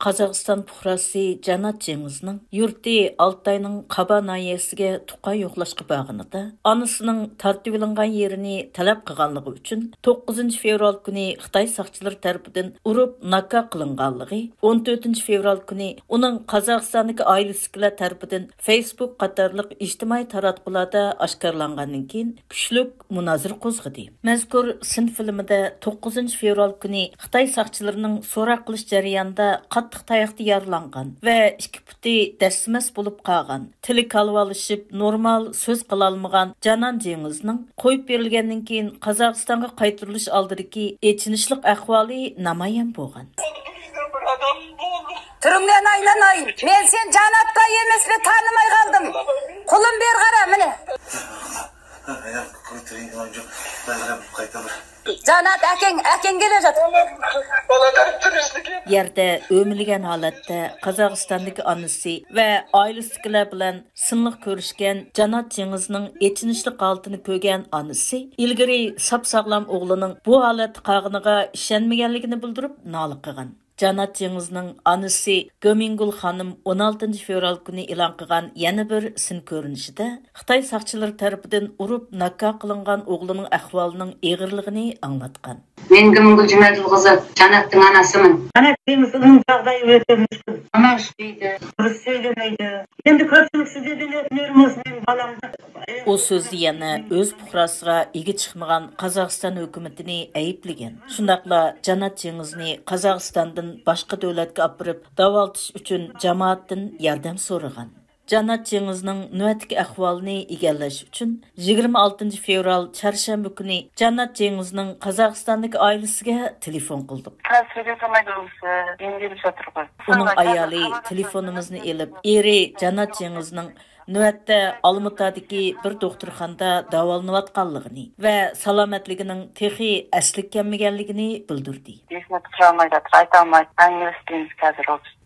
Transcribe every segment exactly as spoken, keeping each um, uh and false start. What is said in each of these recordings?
قازاقىستان پۇقراسى جانات جېڭىزنىڭ يۇرتى ئالتاينىڭ قابا ناھىيەسىگە تۇغقان يوقلاشقا بارغىنىدا، ئانىسىنىڭ تارتىۋېلىنغان يېرىنى تەلەپ قىلغانلىقى ئۈچۈن، توققۇزىنچى فېۋرال كۈنى خىتاي ساقچىلىرى تەرىپىدىن ئۇرۇپ ناكا قىلىنغانلىقى، ئون تۆتىنچى فېۋرال كۈنى ئۇنىڭ قازاقىستاندىكى ئائىلىسىدىكىلەر تەرىپىدىن فېيسبۇك قاتارلىق ئىجتىمائىي تاراتقۇلاردا ئاشكارىلانغاندىن كېيىن، كۈچلۈك مۇنازىرە قوزغىدى. مەزكۇر سىن فىلىمىدە توققۇزىنچى فېۋرال كۈنى خىتاي ساقچىلىرىنىڭ سوراق قىلىش جەريانىدا قاتتىق تاياقتا يارىلانغان ۋە ئىككى پۇتى دەسسىمەس بولۇپ قالغان، تىلى كالۋالىشىپ، نورمال سۆز قىلالمىغان جانات جېڭىزنىڭ قويۇپ بېرىلگەندىن كېيىن قازاقىستانغا قايتۇرۇلۇش ئالدىدىكى ئېچىنىشلىق ئەھۋالى نامايان بولغان. تۇرۇڭلار، ئايلاناي. مەن سېنى جاناتقا ئەمەسمۇ تانىماي قالدىم. قولۇم بېرى قارا، مانا. جانات، ئاكاڭ، ئاكاڭ كېلىۋاتىدۇ. يەردە ئۆمىلىگەن ھالەتتە قازاقىستاندىكى ئانىسى ۋە ئائىلىسىدىكىلەر بىلەن سىنلىق كۆرۈشكەن جانات جېڭىزنىڭ ئېچىنىشلىق ھالىتىنى كۆرگەن ئانىسى ئىلگىرى ساپ-ساغلام ئوغلىنىڭ بۇ ھالەتتە قالغىنىغا ئىشەنمىگەنلىكىنى بىلدۈرۈپ نالە قىلغان. جانات جېڭىزنىڭ ئانىسى گېمىنگۈل خانىم ئون ئالتىنچى فېۋرال كۈنى ئېلان قىلغان يەنە بىر سىن كۆرۈنۈشىدە خىتاي ساقچىلىرى تەرىپىدىن ئۇرۇپ ناكا قىلىنغان ئوغلىنىڭ ئەھۋالىنىڭ ئېغىرلىقىنى ئاڭلاتقان. مەن گېمىنگۈل جۈمەدىل قىزى، جاناتنىڭ ئانىسىمەن. جانات جېڭىزنىڭ جاغدايى ئۆتە مۈشكۈل. ئانا ئىشلەيدۇ، دۇرۇس سۆزلىمەيدۇ. ئەمدى كۆپچىلىك سىزدىن ئۆتۈنۈرمىز، مەن بالامنى. ئۇ سۆزدە يەنە ئۆز پۇقراسىغا ئىگە چىقمىغان قازاقىستان ھۆكۈمىتىنى ئەيىبلىگەن. شۇنداقلا جانات جېڭىزنى قازاقىستاندىن باشقا دۆلەتكە ئاپىرىپ داۋالىتىش ئۈچۈن جامائەتتىن ياردەم سورىغان. جانات جېڭىزنىڭ نۆۋەتتىكى ئەھۋالىنى ئىگىلەش ئۈچۈن يىگىرمە ئالتىنچى فېۋرال چارشەنبە كۈنى جانات جېڭىزنىڭ قازاقىستاندىكى ئائىلىسىگە تېلېفون قىلدۇق. ئۇنىڭ ئايالى تېلېفونىمىزنى ئېلىپ، ئېرى جانات جېڭىزنىڭ نۆۋەتتە ئالمۇتادىكى بىر دوختۇرخانىدا داۋالىنىۋاتقانلىقىنى ۋە سالامەتلىكىنىڭ تېخى ئەسلىگە كەلمىگەنلىكىنى بىلدۈردى.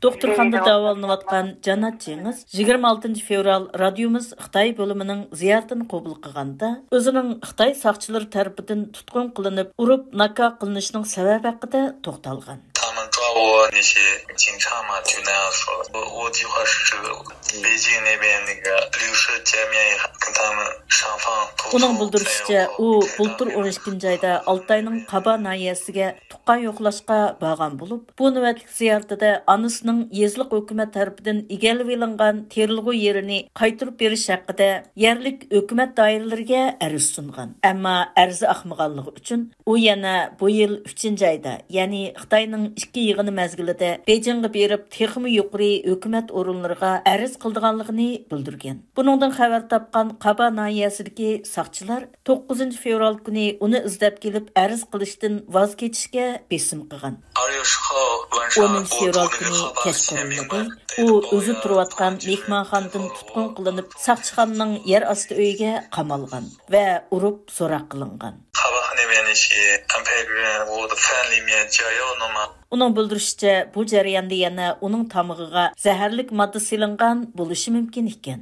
دوختۇرخانىدا داۋالىنىۋاتقان جانات جېڭىز يىگىرمە ئالتىنچى فېۋرال رادىيومىز خىتاي بۆلۈمىنىڭ زىيارىتىنى قوبۇل قىلغاندا، ئۆزىنىڭ خىتاي ساقچىلىرى تەرىپىدىن تۇتقۇن قىلىنىپ، ئۇرۇپ ناكا قىلىنىشىنىڭ سەۋەبى ھەققىدە توختالغان. 他们抓我那些警察嘛，就那样说。我我计划是这个北京那边那个旅社见面，跟他们双方沟通。ئۇنىڭ بىلدۈرۈشىچە، ئۇ بۇلتۇر ئون ئىككىنچى ئايدا ئالتاينىڭ قابا ناھىيەسىگە تۇغقان يوقلاشقا بارغان بولۇپ، بۇ نۆۋەتلىك زىيارىتىدە ئانىسىنىڭ يېزىلىق ھۆكۈمەت تەرىپىدىن ئىگىلىۋېلىنغان تېرىلغۇ يېرىنى قايتۇرۇپ بېرىش ھەققىدە يەرلىك ھۆكۈمەت دائىرىلىرىگە ئەرز سۇنغان. ئەمما ئەرزى ئاقمىغانلىقى ئۈچۈن، ئۇ يەنە بۇ يىل ئۈچىنچى ئايدا، يەنى خىتاينىڭ ئىككى يىغىنى مەزگىلىدە بېيجىڭغا بېرىپ، تېخىمۇ يۇقىرى ھۆكۈمەت ئورۇنلىرىغا ئەرز قىلىدىغانلىقىنى بىلدۈرگەن. بۇنىڭدىن خەۋەر تاپقان قابا ناھىيەسىدىكى ساقچىلار توققۇزىنچى فېۋرال كۈنى ئۇنى ئىزدەپ كېلىپ، ئەرز قىلىشتىن ۋاز كېچىشكە بېسىم قىلغان. ئونىنچى فېۋرال كۈنى كەچقۇرۇنلىرى ئۇ ئۆزى تۇرۇۋاتقان مېھمانخانىدىن تۇتقۇن قىلىنىپ، ساقچىخانىنىڭ يەر ئاستى ئۆيىگە قامالغان ۋە ئۇرۇپ سوراق قىلىنغان. ئۇنىڭ بىلدۈرۈشىچە، بۇ جەرياندا يەنە ئۇنىڭ تامىقىغا زەھەرلىك ماددا سېلىنغان بولۇشى مۇمكىن ئىكەن.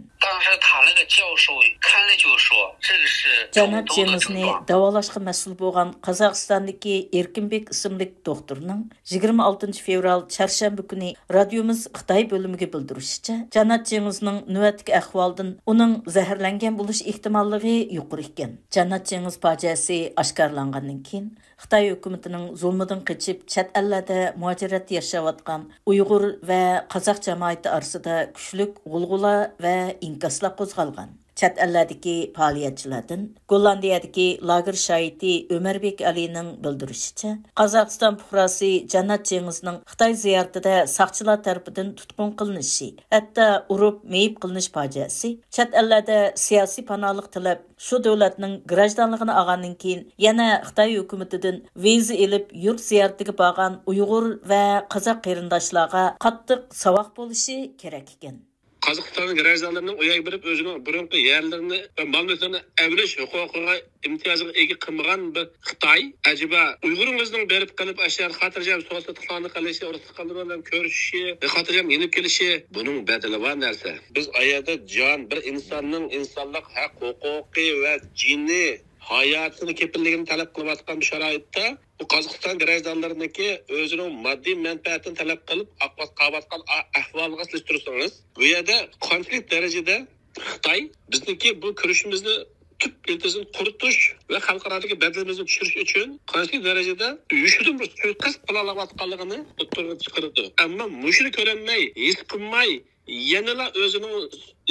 جانات جېڭىزنى داۋالاشقا مەسئۇل بولغان قازاقىستاندىكى ئېركىنبېك ئىسىملىك دوختۇرنىڭ يىگىرمە ئالتىنچى فېۋرال چارشەنبە كۈنى رادىيومىز خىتاي بۆلۈمىگە بىلدۈرۈشىچە، جانات جېڭىزنىڭ نۆۋەتتىكى ئەھۋالىدىن ئۇنىڭ زەھەرلەنگەن بولۇش ئېھتىماللىقى يۇقىرى ئىكەن. جانات جېڭىز پاجىئەسى ئاشكارىلانغاندىن كېيىن، خىتاي ھۆكۈمىتىنىڭ زۇلمىدىن قېچىپ، چەت ئەللەردە مۇھاجىرەتتە ياشاۋاتقان ئۇيغۇر ۋە قازاق جامائىتى ئارىسىدا كۈچلۈك غۇلغۇلا ۋە ئىنكاسلار قوزغالغان. چەت ئەللەردىكى پائالىيەتچىلەردىن گوللاندىيەدىكى لاگېر شاھىتى ئۆمەربېك ئەلىنىڭ بىلدۈرۈشىچە، قازاقىستان پۇقراسى جانات جېڭىزنىڭ خىتاي زىيارىتىدە ساقچىلار تەرىپىدىن تۇتقۇن قىلىنىشى، ھەتتا ئۇرۇپ مېيىپ قىلىنىش پاجىئەسى چەت ئەللەردە سىياسىي پاناھلىق تىلەپ، شۇ دۆلەتنىڭ گراژدانلىقىنى ئالغاندىن كېيىن، يەنە خىتاي ھۆكۈمىتىدىن ۋىزا ئېلىپ، يۇرت زىيارىتىگە بارغان ئۇيغۇر ۋە قازاق قېرىنداشلارغا قاتتىق ساۋاق بولۇشى كېرەك ئىكەن. قازاقىستان گراژدانلىرىنىڭ ئۇ يەرگە بېرىپ، ئۆزىنىڭ بۇرۇنقى يەرلىرىنى ۋە مال-مۈلكلىرىنى ئەۋلەش ھوقۇقىغا، ئىمتىيازىغا ئىگە قىلمىغان بىر خىتاي، ئەجەبا ئۇيغۇرىڭىزنىڭ بېرىپ قېلىپ، ئاشۇ يەردە خاتىرجەم سودا-ساتقۇلارنى قىلىشى، ئۇرۇق-تۇغقانلىرى بىلەن كۆرۈشۈشى، خاتىرجەم يېنىپ كېلىشى، بۇنىڭ بەدىلى بار نەرسە. بىز ئۇ يەردە جان، بىر ئىنساننىڭ ئىنسانلىق ھەق ھوقۇقى ۋە جېنى، ھاياتىنى، كېپىللىكىنى تەلەپ قىلىۋاتقان بۇ شارائىتتا، بۇ قازاقىستان گراژدانلىرىنىڭكى ئۆزىنىڭ ماددىي مەنپەئەتىنى تەلەپ قىلىپ ئاقىۋاتقان ئەھۋالىغا سېلىشتۇرسىڭىز، بۇ يەردە قانچىلىك دەرىجىدە خىتاي بىزنىڭكى بۇ كۈرىشىمىزنى تۈپ يىلتىزىدىن قۇرۇتۇش ۋە خەلقئارادىكى بەدىلىمىزنى چۈشۈرۈش ئۈچۈن قانچىلىك دەرىجىدە يوشۇرۇن بىر سۇيىقەست پىلانلاۋاتقانلىقىنى ئوتتۇرىغا چىقىرىدۇ. ئەمما مۇشۇنى كۆرەلمەي، ھېس قىلماي، يەنىلا ئۆزىنىڭ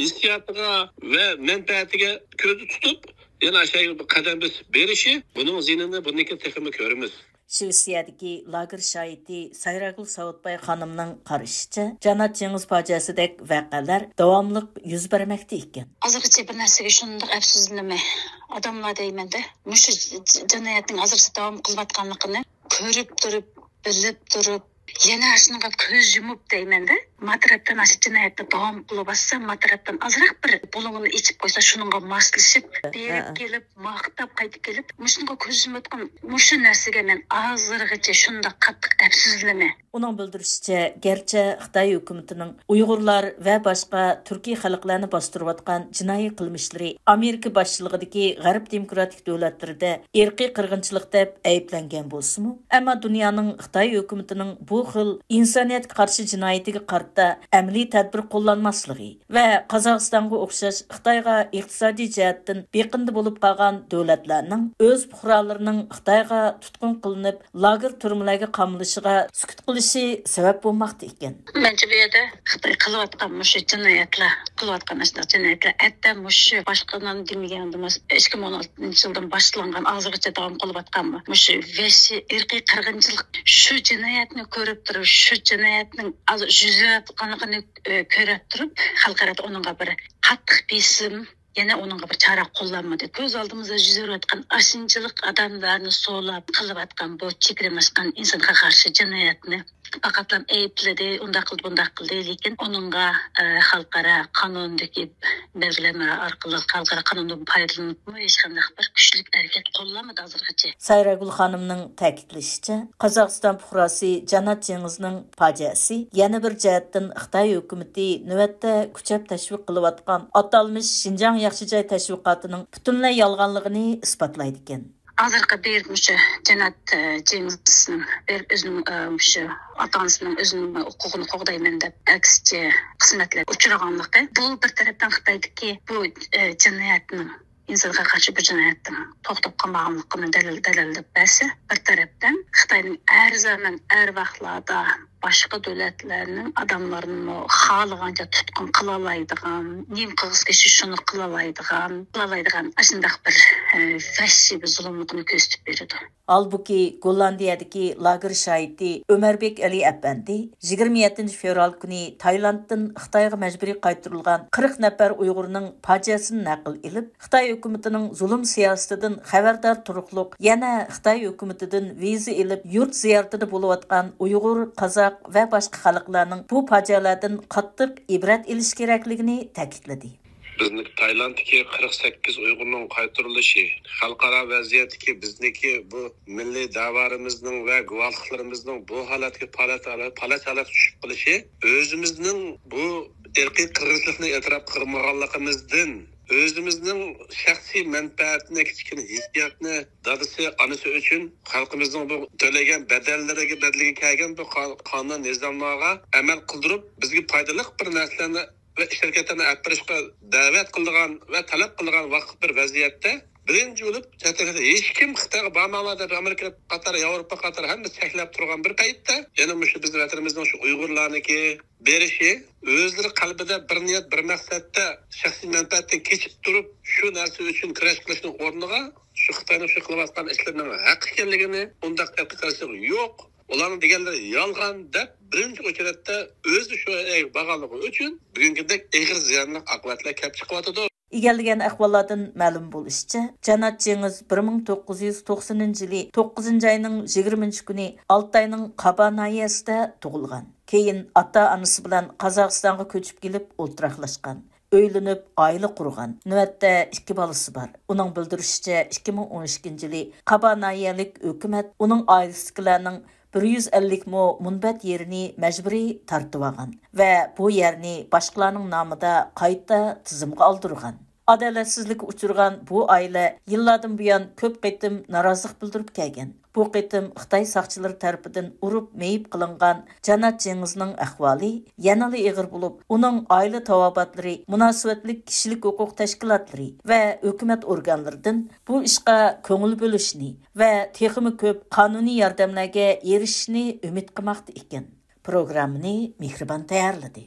ھېسسىياتىغا ۋە مەنپەئەتىگە كۆزدە تۇتۇپ، يەنە ئاشۇ يەرگە بىر قەدەم بېسىپ بېرىشى، بۇنىڭ زىيىنىنى بۇندىن كېيىن تېخىمۇ كۆرىمىز. شىۋېتسىيەدىكى لاگېر شاھىتى سايراگۈل ساۋۇتباي خانىمنىڭ قارىشىچە، جانات جېڭىز پاجىئەسىدەك ۋەقەلەر داۋاملىق يۈز بەرمەكتە ئىكەن. ھازىرغىچە بىر نەرسىگە شۇنداق ئەپسۇسلىنىمەن. ئادەملەر دەيمەن-دە، مۇشۇ ج-، جىنايەتنىڭ ھازىرغىچە داۋام قىلىۋاتقانلىقىنى كۆرۈپ تۇرۇپ، بىلىپ تۇرۇپ، يەنە شۇنىڭغا كۆز يۇمۇپ دەيمەن-دە، ما تەرەپتىن ئاشۇ جىنايەتنى داۋام قىلىۋاتسا، ما تەرەپتىن ئازراق بىر بۇلۇڭىنى ئېچىپ قويسا، شۇنىڭغا ماسلىشىپ، بېرىپ ھە. كېلىپ، ماختاپ قايتىپ كېلىپ، مۇشۇنىڭغا كۆز يۇمۇۋاتقان، مۇشۇ نەرسىگە مەن ھازىرغىچە شۇنداق قاتتىق ئەپسۇسلىنىمەن. ئۇنىڭ بىلدۈرۈشىچە، گەرچە خىتاي ھۆكۈمىتىنىڭ ئۇيغۇرلار ۋە باشقا تۈركىي خەلقلەرنى باستۇرۇۋاتقان جىنايى قىلمىشلىرى ئامېرىكا باشچىلىقىدىكى غەرب دېموكراتىك دۆلەتلىرىدە ئىرقىي قىرغىنچىلىق دەپ ئەيىبلەنگەن بولسىمۇ، ئەمما دۇنيانىڭ خىتاي ھۆكۈمىتىنىڭ بۇ خىل ئىنسانىيەتكە قارشى جىنايىتىگە قارىتا ئەمەلىي تەدبىر قوللانماسلىقى ۋە قازاقىستانغا ئوخشاش خىتايغا ئىقتىسادىي جەھەتتىن بېقىندى بولۇپ قالغان دۆلەتلەرنىڭ ئۆز پۇقرالىرىنىڭ خىتايغا تۇتقۇن قىلىنىپ، لاگېر تۈرمىلەرگە قامىلىشىغا سۈكۈت قىلىشى سەۋەب بولماقتا ئىكەن. مەنچە بۇ يەردە خىتاي قىلىۋاتقان مۇشۇ جىنايەتلەر، قىلىۋاتقان ئاشۇنداق جىنايەتلەر، ھەتتا مۇشۇ باشقىلارنى دېمىگەندىمۇ، ئىككى مىڭ ئون ئالتىنچى يىلدىن باشلانغان، ھازىرغىچە داۋام قىلىۋاتقان مۇشۇ ۋەھشىي ئىرقىي قىرغىنچىلىق، شۇ جىنايەتنى كۆرۈپ تۇرۇپ، شۇ جىنايەتنىڭ ھازىر يۈز بېرىۋاتقانلىقىنى، ئى، كۆرۈپ تۇرۇپ، خەلقئارادا ئۇنىڭغا بىر قاتتىق بېسىم، يەنە ئۇنىڭغا بىر چارە قوللانمىدى. كۆز ئالدىمىزدا يۈز بېرىۋاتقان ئاشۇنچىلىك ئادەملەرنى سولاپ قىلىۋاتقان بۇ چېگرىدىن ئاشقان ئىنسانغا قارشى جىنايەتنى پەقەتلا ئەيىبلىدى، ئۇنداق قىلدى، بۇنداق قىلدى، لېكىن ئۇنىڭغا، ئە، خەلقئارا قانۇندىكى بەلگىلەمە ئارقىلىق، خەلقئارا قانۇندىن پايدىلىنىپمۇ ھېچقانداق بىر كۈچلۈك ھەرىكەت قوللانمىدى ھازىرغىچە. سايراگۈل خانىمنىڭ تەكىتلىشىچە، قازاقىستان پۇقراسى جانات جېڭىزنىڭ پاجىئەسى يەنە بىر جەھەتتىن خىتاي ھۆكۈمىتى نۆۋەتتە كۈچەپ تەشۋىق قىلىۋاتقان ئاتالمىش شىنجاڭ ياخشى جاي تەشۋىقاتىنىڭ پۈتۈنلەي يالغانلىقىنى ئىسپاتلايدىكەن. ھازىرقى بېرىپ مۇشۇ جانات، ئە، جېمسنىڭ بېرىپ ئۆزىنىڭ، ئە، مۇشۇ ئاتا-ئانىسىنىڭ ئۆزىنىڭ ھوقۇقىنى قوغدايمەن دەپ ئەكسىچە خىزمەتلەرگە ئۇچرىغانلىقى، بۇ بىر تەرەپتىن خىتايدىكى بۇ، ئە، جىنايەتنىڭ، ئىنسانغا قارشى بۇ جىنايەتنىڭ توختاپ قالمىغانلىقىنى دەلىل-، دەلىللەپ بەرسە، بىر تەرەپتىن خىتاينىڭ ھەر زامان، ھەر ۋاقىتلاردا باشقا دۆلەتلەرنىڭ ئادەملىرىنىمۇ خالىغانچە تۇتقۇن قىلالايدىغان، نېمە قىلغۇسى كەلسە شۇنى قىلالايدىغان، قىلالايدىغان ئاشۇنداق بىر، ئە، ۋەھشىي بىر زۇلۇملۇقنى كۆرسىتىپ بېرىدۇ. ھالبۇكى، گوللاندىيەدىكى لاگېر شاھىتى ئۆمەربېك ئەلى ئەپەندى يىگىرمە يەتتىنچى فېۋرال كۈنى تايلاندتىن خىتايغا مەجبۇرىي قايتۇرۇلغان قىرىق نەپەر ئۇيغۇرنىڭ پاجىئەسىنى نەقىل ئېلىپ، خىتاي ھۆكۈمىتىنىڭ زۇلۇم سىياسىتىدىن خەۋەردار تۇرۇقلۇق، يەنە خىتاي ھۆكۈمىتىدىن ۋىزا ئېلىپ، يۇرت زىيارىتىدە بولۇۋاتقان ئۇيغۇر، قازاق ۋە باشقا خەلقلەرنىڭ بۇ پاجىئەلەردىن قاتتىق ئىبرەت ئېلىش كېرەكلىكىنى تەكىتلىدى. بىزنىڭكى تايلاندتىكى قىرىق سەككىز ئۇيغۇرنىڭ قايتۇرۇلۇشى، خەلقئارا ۋەزىيەتتىكى بىزنىڭكى بۇ مىللىي دەۋالىرىمىزنىڭ ۋە گۇۋاھلىقلىرىمىزنىڭ بۇ ھالەتكە، پالەچ ھالەت، پالەچ ھالەتكە چۈشۈپ قېلىشى ئۆزىمىزنىڭ بۇ ئىرقىي قىرغىنچىلىقنى ئېتىراپ قىلمىغانلىقىمىزدىن، ئۆزىمىزنىڭ شەخسىي مەنپەئەتىنى، كىچىككىنە ھېسسىياتنى دادىسى، ئانىسى ئۈچۈن خەلقىمىزنىڭ بۇ تۆلىگەن بەدەللىرىگە، بەدىلىگە كەلگەن بۇ قا-، قانۇن نىزاملارغا ئەمەل قىلدۇرۇپ، بىزگە پايدىلىق بىر نەرسىلەرنى ۋە ئىش-ھەرىكەتلەرنى ئەپ بېرىشقا دەۋەت قىلىدىغان ۋە تەلەپ قىلىدىغان ۋاقىت بىر ۋەزىيەتتە، بىرىنچى بولۇپ چەت ئەلگە ھېچكىم خىتايغا بارماڭلار دەپ، ئامېرىكا قاتار، ياۋروپا قاتار ھەممە چەكلەپ تۇرغان بىر پەيتتە، يەنە مۇشۇ بىزنىڭ ۋەتىنىمىزنىڭ شۇ ئۇيغۇرلارنىڭكى بېرىشى، ئۆزلىرى قەلبىدە بىر نىيەت، بىر مەقسەتتە شەخسىي مەنپەئەتتىن كېچىپ تۇرۇپ، شۇ نەرسە ئۈچۈن كۈرەش قىلىشنىڭ ئورنىغا، شۇ خىتاينىڭ شۇ قىلىۋاتقان ئىشلىرىنىڭ ھەق ئىكەنلىكىنى، ئۇنداق ئىرقىي قىرغىنچىلىق يوق، ئۇلارنىڭ دېگەنلىرى يالغان دەپ، بىرىنچى ئوچرەتتە ئۆزى شۇ يەرگە بارغانلىقى ئۈچۈن بۈگۈنكىدەك ئېغىر زىيانلىق ئاقىۋەتلەر كەپ چىقىۋاتىدۇ. ئىگىلىگەن ئەھۋاللاردىن مەلۇم بولۇشىچە، جانات جېڭىز بىر مىڭ توققۇز يۈز توقسىنىنچى يىلى توققۇزىنچى ئاينىڭ يىگىرمىنچى كۈنى ئالتاينىڭ قابا ناھىيەسىدە تۇغۇلغان. كېيىن ئاتا-ئانىسى بىلەن قازاقىستانغا كۆچۈپ كېلىپ ئولتۇراقلاشقان. ئۆيلىنىپ، ئائىلە قۇرغان. نۆۋەتتە ئىككى بالىسى بار. ئۇنىڭ بىلدۈرۈشىچە، ئىككى مىڭ ئون ئىككىنچى يىلى قابا ناھىيەلىك ھۆكۈمەت ئۇنىڭ ئائىلىسىدىكىلەرنىڭ بىر يۈز ئەللىك مو مۇنبەت يېرىنى مەجبۇرىي تارتىۋالغان ۋە بۇ يەرنى باشقىلارنىڭ نامىدا قايتا تىزىمغا ئالدۇرغان. ئادالەتسىزلىككە ئۇچرىغان بۇ ئائىلە يىللاردىن بۇيان كۆپ قېتىم نارازىلىق بىلدۈرۈپ كەلگەن. بۇ قېتىم خىتاي ساقچىلىرى تەرىپىدىن ئۇرۇپ مېيىپ قىلىنغان جانات جېڭىزنىڭ ئەھۋالى يەنىلا ئېغىر بولۇپ، ئۇنىڭ ئائىلە تاۋابىئاتلىرى، مۇناسىۋەتلىك كىشىلىك ھوقۇق تەشكىلاتلىرى ۋە ھۆكۈمەت ئورگانلىرىدىن بۇ ئىشقا كۆڭۈل بۆلۈشنى ۋە تېخىمۇ كۆپ قانۇنىي ياردەملەرگە ئېرىشىشنى ئۈمىد قىلماقتا ئىكەن. پروگراممىنى مېھرىبان تەييارلىدى.